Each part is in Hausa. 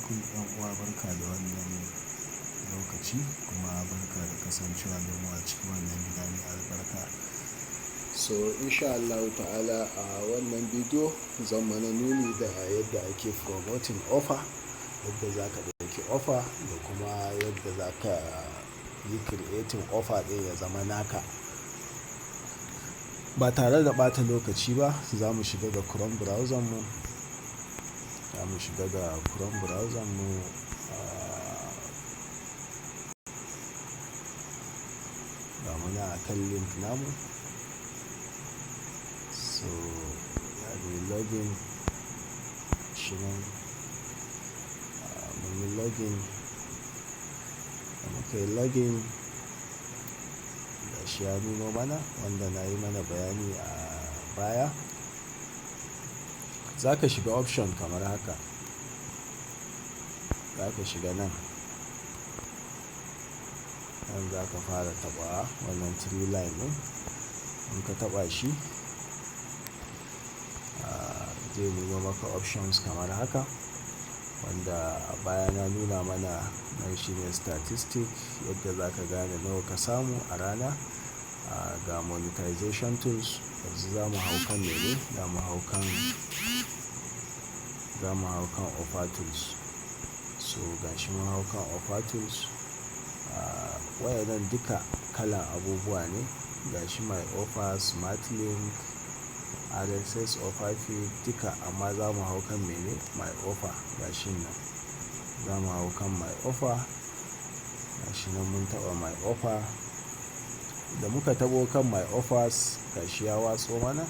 Alaikum 'yan uwa, barka da wannan lokaci kuma barka da kasancewa da mu a cikin wannan gida mai albarka. So insha Allahu ta'ala a wannan bidiyo zan mana nuni da yadda ake promoting offer, yadda za ka ɗauki offer da kuma yadda za ka yi creating offer ɗin ya zama naka. Ba tare da ɓata lokaci ba, za mu shiga ga Chrome browser mu. Za mu shiga ga Chrome browser mu. Ga mu nan a kan link namu. So za mu yi login shi nan. Mun yi login. Da muka yi login, gashi ya nuno mana wanda na yi mana bayani a baya. Za ka shiga option kamar haka. Za ka shiga nan. Nan za ka fara taɓa wannan three line ɗin. In ka taɓa shi, zai nuno maka options kamar haka. Wanda a baya na nuna mana nan shine statistic, yadda za ka gane nawa ka samu a rana. Ga monetization tools. Yanzu za mu hau kan mene? Za mu hau kan offer tools. So gashi mun hau kan offer tools. Wayannan duka kalan abubuwa ne. Gashi my offer, smart link, RSS offer feed duka, amma za mu hau kan mene? My offer, gashi nan. Za mu hau kan my offer. Gashi nan mun taɓa my offer. Da muka taɓo kan my offers, gashi ya watso mana.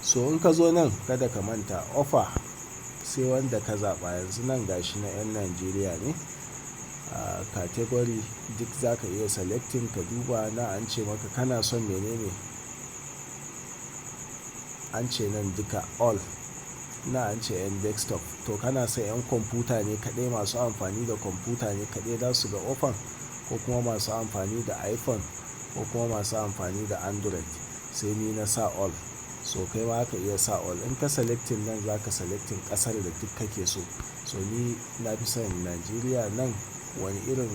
So in ka zo nan, kada ka manta, offer sai wanda ka zaɓa. Yanzu nan gashi na 'yan Najeriya ne. Category duk za ka iya selecting ka duba na an ce maka kana son menene. An ce nan duka all. Na an ce 'yan desktop. To kana son 'yan kwamfuta ne kaɗai, masu amfani da kwamfuta ne kaɗai za su ga offer, ko kuma masu amfani da iPhone, ko kuma masu amfani da Android. Sai ni na sa all. So kai ma zaka iya sa all. In ka selecting nan, za ka selecting ƙasar da duk kake so. So ni na fi son Najeriya. Nan wani irin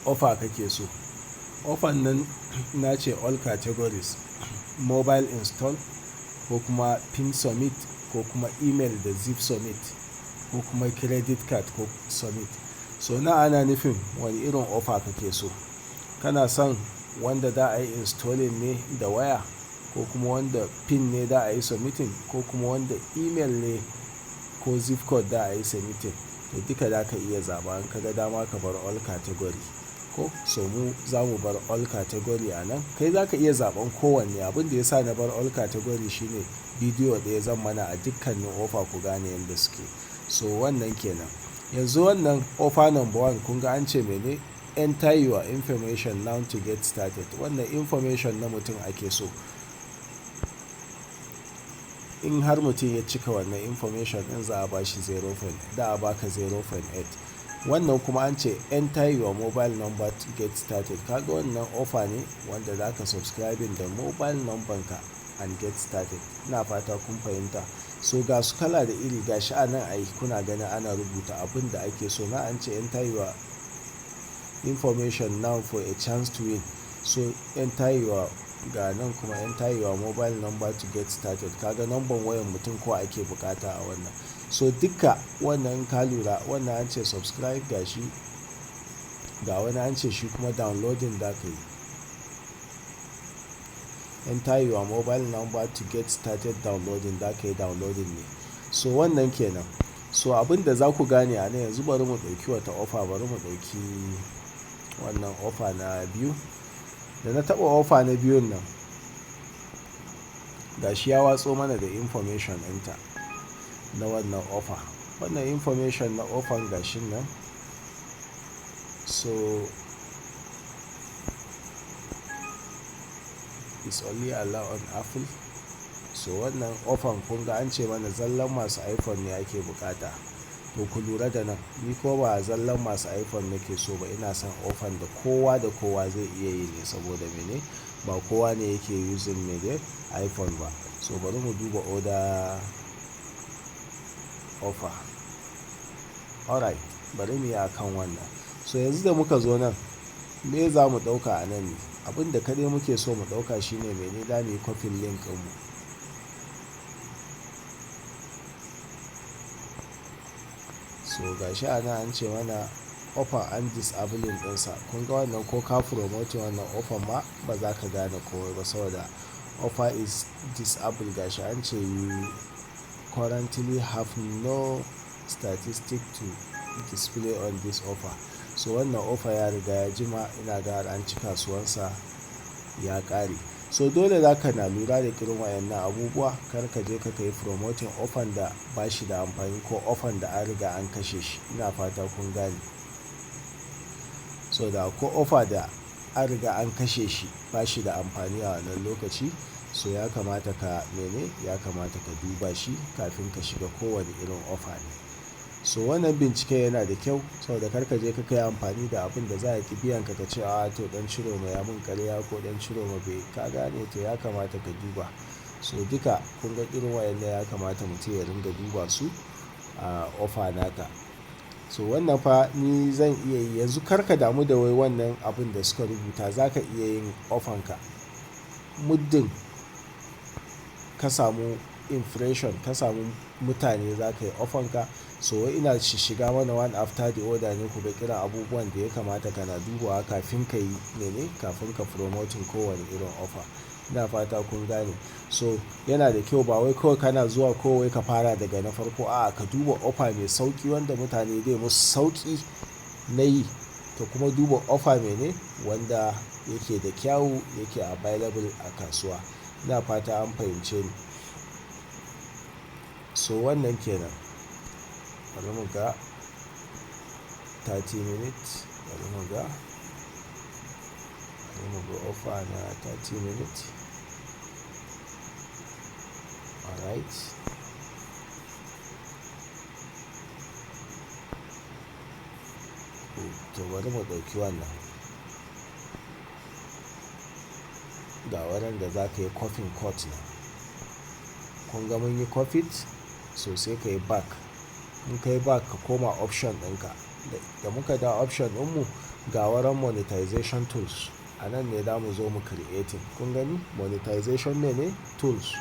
offer kake so. Offer nan na ce all categories, mobile install, ko kuma pin submit, ko kuma email da zip submit, ko kuma credit card ko submit. So nan ana nufin wani irin offer kake so. Kana son wanda za a yi installing ne da waya, ko kuma wanda pin ne za a yi submitting, ko kuma wanda email ne ko zip code za a yi submitting. To duka za ka iya zaɓa. In ka ga dama ka bar all category. Ko so mu za mu bar all category a nan. Kai za ka iya zaɓan kowanne. Abin da ya sa na bar all category shine bidiyo ɗaya zan mana a dukkanin offer ku gane yanda suke. So wannan ke nan. Yanzu wannan offer number one, kun ga an ce mene? "Enter your information now to get started." Wannan information na mutum ake so. In har mutum ya cika wannan information ɗin, za a bashi zero point, za a baka 0.8. Wannan kuma an ce "Enter your mobile number to get started." Kaga wannan offer ne wanda za ka subscribing da mobile number ka and get started. Ina fata kun fahimta. So ga su kala da iri, gashi a nan ai kuna ganin ana rubuta abin da ake so. Na an ce "Enter your information now for a chance to win." So enter your, ga nan kuma "Enter your mobile number to get started." Kaga number wayan mutum ko ake bukata a wannan. So duka wannan ka lura, wannan an ce subscribe, gashi. Ga wani an ce shi kuma downloading za ka yi. "Enter your mobile number to get started downloading", za ka yi downloading ne. So wannan ke nan. So abin da za ku gane a nan yanzu, bari mu ɗauki wata offer, bari mu ɗauki wannan offer na biyu. Da na taɓa offer na biyun nan, gashi ya watso mana da information ɗinta na wannan offer. Wannan information na offer gashin nan. So is only allowed on Apple. So wannan offer, kun ga an ce mana zallan masu iPhone ne ake bukata. To ku lura da nan, ni ko ba zallan masu iPhone nake so ba, ina son offer da kowa da kowa zai iya yi ne, saboda mene? Ba kowa ne yake using mene? iPhone ba. So bari mu duba other offer. Alright, bari mu yi akan wannan. So yanzu da muka zo nan, me za mu ɗauka a nan ne? Abin da kaɗai muke so mu ɗauka shine mene? Za mu yi copy link ɗinmu. So gashi a nan an ce mana offer an disabling ɗinsa. Kun ga wannan, ko ka promote wannan offer ma ba za ka gane komai ba saboda offer is disabled. Gashi an ce you currently have no statistic to display on this offer. So wannan offer ya riga ya jima, ina ga har an ci kasuwansa ya ƙare. So dole za ka na lura da irin wayannan abubuwa, kar ka je ka kai promoting offer da ba shi da amfani ko offer da an riga an kashe shi. Ina fata kun gane. So da ko offer da an riga an kashe shi, ba shi da amfani a wannan lokaci. So ya kamata ka mene? Ya kamata ka duba shi kafin ka shiga kowane irin offer ne. So wannan bincike yana da kyau saboda kar ka je ka kai amfani da abin da za a ƙi biyan ka, ka ce, "A to, ɗan Ciroma ya mun karya ko ɗan Ciroma bai," ka gane? To ya kamata ka duba. So duka kun ga irin wayannan ya kamata mutum ya ringa duba su a offer naka. So wannan fa ni zan iya yi yanzu. Kar ka damu da wai wannan abun da suka rubuta, za ka iya yin offer ka. Muddin ka samu impression, ka samu mutane, za ka yi offer ka. So wai ina shiga mana one after the other ne ku ga irin abubuwan da ya kamata kana dubawa kafin ka yi mene? Kafin ka promoting kowane irin offer. Ina fata kun gane. So yana da kyau, ba wai kawai kana zuwa ko wai ka fara daga na farko. A'a, ka duba offer mai sauƙi wanda mutane zai musu sauƙi na yi, ka kuma duba offer mene? Wanda yake da kyau, yake available a kasuwa. Ina fata an fahimce ni. So wannan kenan. Bari mu ga 30 minutes. Bari mu ga. Bari mu ga offer na 30 minutes. Alright. To, bari mu ɗauki wannan. Ga wurin da za ka yi copying code nan. Kun ga mun yi copy it, so sai ka yi back. In ka yi back, ka koma option ɗinka. Da muka dawo option ɗinmu, ga wurin monetization tools. A nan ne za mu zo mu creating. Kun gani? Monetization mene? Tools.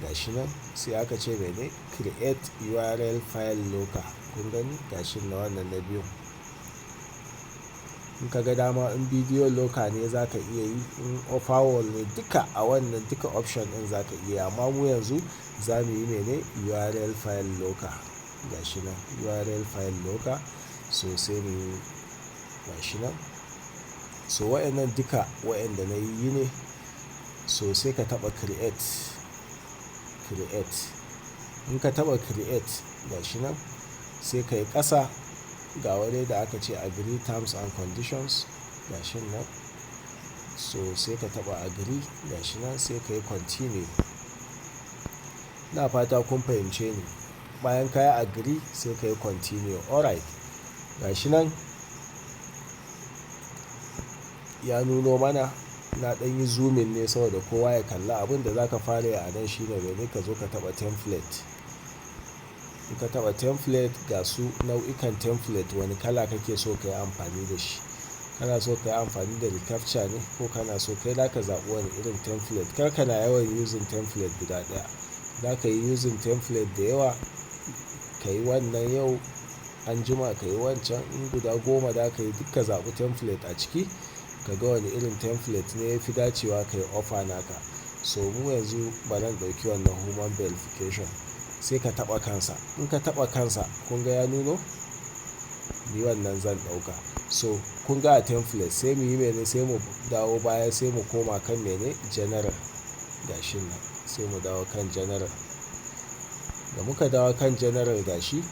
Gashi nan sai aka ce mene? Create URL file locker. Kun gani? Gashi na wannan na biyun. In ka ga dama, in video locker ne za ka iya yi, in offer wall ne, duka a wannan duka option ɗin za ka iya. Amma mu yanzu za mu yi mene? URL file locker. Gashi nan URL file locker. So sai mu yi gashi nan. So waɗannan duka waɗanda na yi ne. So sai ka taɓa create, create. In ka taɓa create, gashi nan, sai ka yi ƙasa, ga waje da aka ce agree terms and conditions, gashi nan. So sai ka taɓa agree, gashi nan, sai ka yi continue. Ina fata kun fahimce ni. Bayan ka yi agree, sai ka yi continue. Alright. Gashi nan ya nuno mana. Na ɗan yi zooming ne saboda kowa ya kalla. Abin da za ka fara yi a nan shine mene? Ka zo ka taɓa template. In ka taɓa template, ga su nau'ikan template, wani kala kake so ka yi amfani da shi. Kana so ka yi amfani da recaptcha ne ko kana so kai za ka zaɓi wani irin template. Kar kana yawan using template guda ɗaya. Za ka yi using template da yawa. Ka yi wannan yau, anjima ka yi wancan. In guda 10 za ka yi, duk ka zaɓi template a ciki. Ka ga wane irin template ne ya fi dacewa ka yi offer naka. So mu yanzu bari in ɗauki wannan human verification, sai ka taɓa kansa. In ka taɓa kansa, kun ga ya nuno? Ni wannan zan ɗauka. So kun ga a template, sai muyi mene? Sai mu dawo baya, sai mu koma kan mene? General. Gashin nan sai mu dawo kan general. Da muka dawo kan general, gashi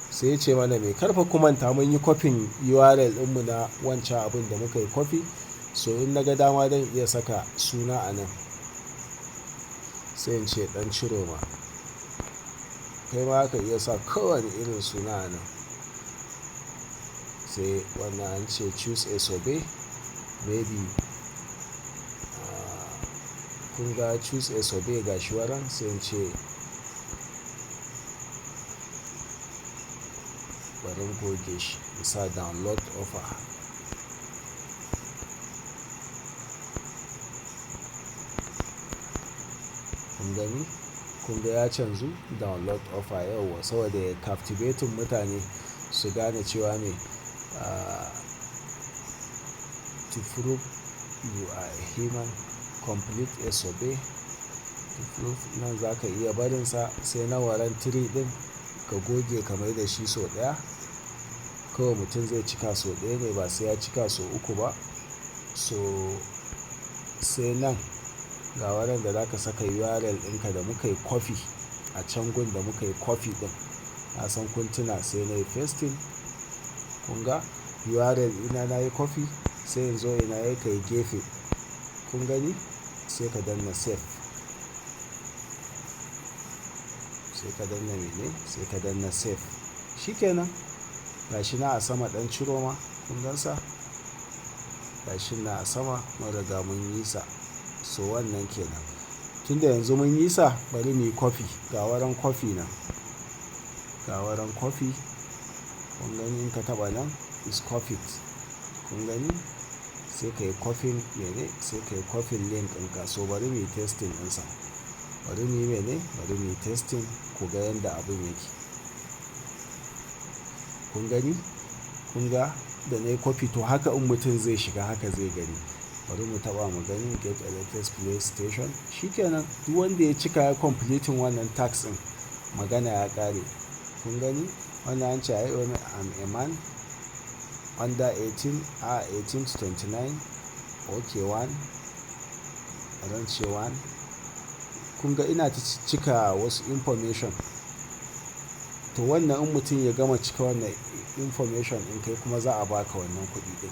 sai ya ce mana me? Karfa ku manta mun yi copying URL ɗinmu na wancan abun da muka yi copy. So in na ga dama zan iya saka suna a nan. Sai in ce ɗan Ciroma. Kai ma zaka iya sa kowane irin suna a nan. Sai wannan an ce choose a survey. Maybe kun ga choose a survey, gashi wurin, sai in ce Bari in goge shi in sa download offer. Kun gani? Kun ga ya canzu download offer yauwa saboda ya captivating mutane su gane cewa me, to prove you are a human, complete a survey to prove. Nan za ka iya barinsa sai na waren three ɗin ka goge ka mai da shi sau ɗaya. Kawai mutum zai cika sau ɗaya ne ba sai ya cika sau uku ba. So sai nan ga wurin da za ka saka URL ɗinka da muka yi copy a can gun da muka yi copy ɗin. Na san kun tuna, sai na yi pasting. Kun ga URL ina na yi copy, sai in zo ina ya kai gefe. Kun gani? Sai ka danna save. Sai ka danna mene? Sai ka danna save. Shi kenan. Gashi na a sama ɗan ciro ma, kun gansa? Gashi na a sama mun riga mun yi sa. So wannan kenan. Tunda yanzu mun yi sa, bari muyi copy. Ga wurin copy nan. Ga wurin copy. Kun gani in ka taɓa nan is copied. Kun gani? Sai ka yi copying mene? Sai ka yi copying link ɗinka. So bari muyi testing ɗinsa. Bari muyi mene? Bari muyi testing ku ga yanda abun yake. Kun gani? Kun ga da na yi copy, to haka in mutum zai shiga haka zai gani. Bari mu taɓa mu gani, get a latest PlayStation. Shi kenan. Duk wanda ya cika ya completing wannan task ɗin, magana ya ƙare. Kun gani? Wannan an ce I am a man under 18, a 18 to 29. Okay, one. Zan ce one. Kun ga ina ta cika wasu information. To wannan in mutum ya gama cika wannan information ɗin, kai kuma za a baka wannan kuɗi ɗin.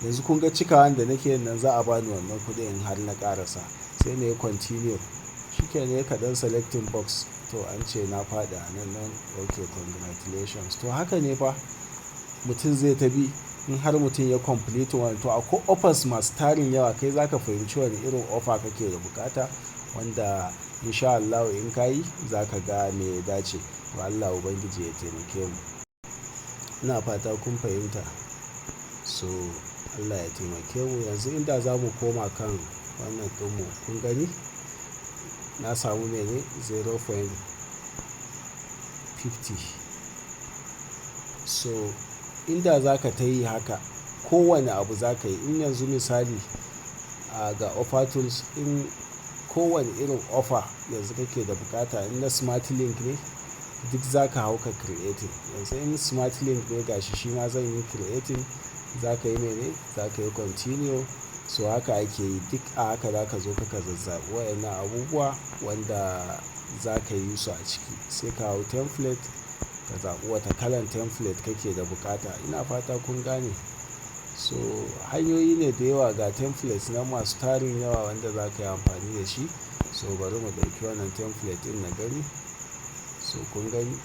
Yanzu kun ga cikawan da nake yin nan, za a bani wannan kuɗin in har na ƙarasa. Sai na yi continue. Shi kenan, ka ɗan selecting box. To an ce na faɗi a nan nan. Okay, congratulations. To haka ne fa mutum zai ta bi in har mutum ya complete wannan. To akwai offers masu tarin yawa, kai za ka fahimci wane irin offer kake da bukata wanda in sha Allahu in ka yi za ka ga me ya dace. To Allah Ubangiji ya taimake mu. Ina fata kun fahimta. So Allah ya taimake mu. Yanzu inda za mu koma kan wannan ɗinmu, kun gani? Na samu mene? 0.50. So inda za ka tayi haka, kowane abu za ka yi. In yanzu misali, ga offer tools, in kowane irin offer yanzu kake da bukata, in na smart link ne, duk za ka hau ka creating. Yanzu in smart link ne gashi, shi ma zan yi creating. Za ka yi mene? Za ka yi continue. So haka ake yi, duk a haka za ka zo ka zazzaɓi wayannan abubuwa wanda za ka yi su a ciki. Sai ka hau template, ka zaɓi wata kalan template kake da bukata. Ina fata kun gane. So hanyoyi ne da yawa, ga templates nan masu tarin yawa wanda za ka yi amfani da shi. So bari mu ɗauki wannan template ɗin na gani. So kun gani?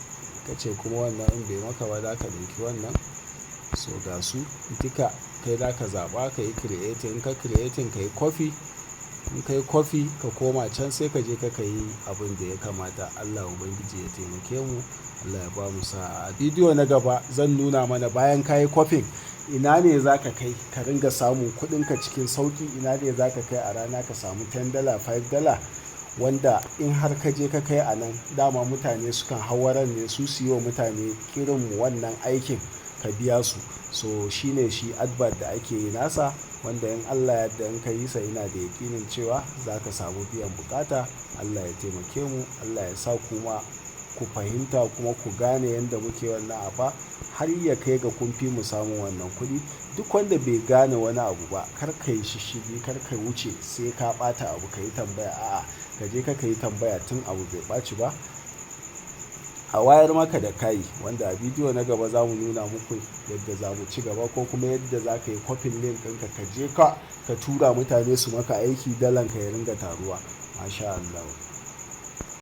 Ka ce kuma wannan in bai maka ba, za ka ɗauki wannan. So ga su duka, kai za ka zaɓa ka yi creating. In ka creating, ka yi copy. In ka yi copy, ka koma can, sai ka je ka yi abin da ya kamata. Allah Ubangiji ya taimake mu. Allah ya bamu sa'a. A bidiyo na gaba zan nuna mana bayan ka yi copying, ina ne za ka kai ka ringa samun kuɗinka cikin sauƙi. Ina ne za ka kai a rana ka samu $10, $5, wanda in har ka je ka kai a nan, dama mutane sukan hau wurin ne su siyo mutane irin wannan aikin ka biya su. So shine shi advert da ake yi nasa, wanda in Allah ya yadda in ka yi sa, ina da yakinin cewa za ka samu biyan bukata. Allah ya taimake mu. Allah ya sa kuma ku fahimta kuma ku gane yanda muke wannan abu har ya kai ga kun fi mu samun wannan kuɗi. Duk wanda bai gane wani abu ba, kar ka yi shishshigi, kar ka wuce sai ka ɓata abu ka yi tambaya. A'a, ka je ka yi tambaya tun abu bai ɓaci ba. A wayar maka da kai, wanda a bidiyo na gaba za mu nuna muku yadda za mu ci gaba ko kuma yadda za ka yi copy link ɗinka, ka je ka tura mutane su maka aiki, dalan ka ya ringa taruwa. Masha Allah.